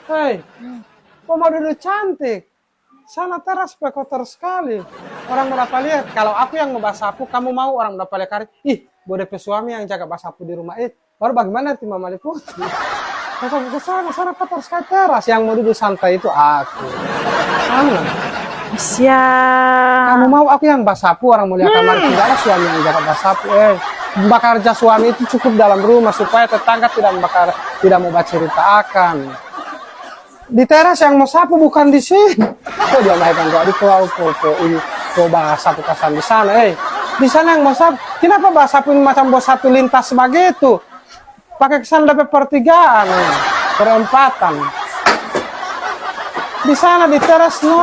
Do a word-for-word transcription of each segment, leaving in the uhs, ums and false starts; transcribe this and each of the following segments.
Hei, kok mau dudu cantik? Sana teras pe kotor skali. Orang mo dapa lia, kalo aku yang mo basapu, kamu mau orang mo dapa lia karet? Ih, bo de pe suami yang jaga basapu di rumah. Eh, baru bagimana nanti mama liputi? Basapu ke sana, sana kotor skali teras. Yang mo dudu santai itu aku. Sana. Siap. Kamu mau aku yang basapu, orang mo lia kamar? Tidak ada suami yang jaga basapu. Eh, bakarja suami itu cukup dalam rumah supaya tetangga tidak bakar, tidak mo bacerita akan. Di teras yang mo sapu, bukan di sini. Kok dia naik anggo di pulau po, po ini, po basapu kasan di sana, eh. Di sana yang mo sapu. Kenapa basapu ini macam bos satu lintas bagitu? Pake ke sana dapa pertigaan, eh, perempatan. Di sana di teras no.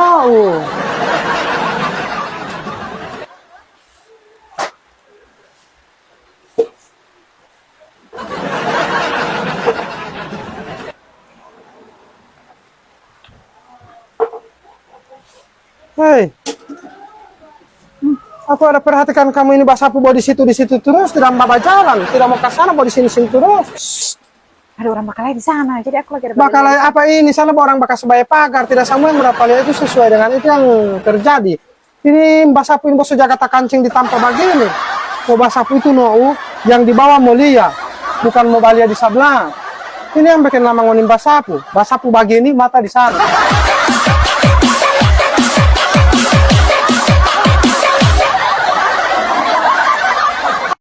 Hei, aku ada perhatikan kamu ini basapu bo di situ, di situ terus, tidak mau bajalan, tidak mau ke sana, bo di sini-sini terus. Ada orang bakalae di sana, jadi aku lagi ada bakalae. Apa ini? Sana orang bakas bae pagar, tidak semua yang mo dapa lia itu sesuai dengan itu yang terjadi. Ini basapu ini bo so jaga takancing di tampa bagini. Mo basapu itu no, yang di bawah mo lia, bukan mo balia di sabla. Ini yang bikin lama ngoni basapu, basapu bagini mata di sana.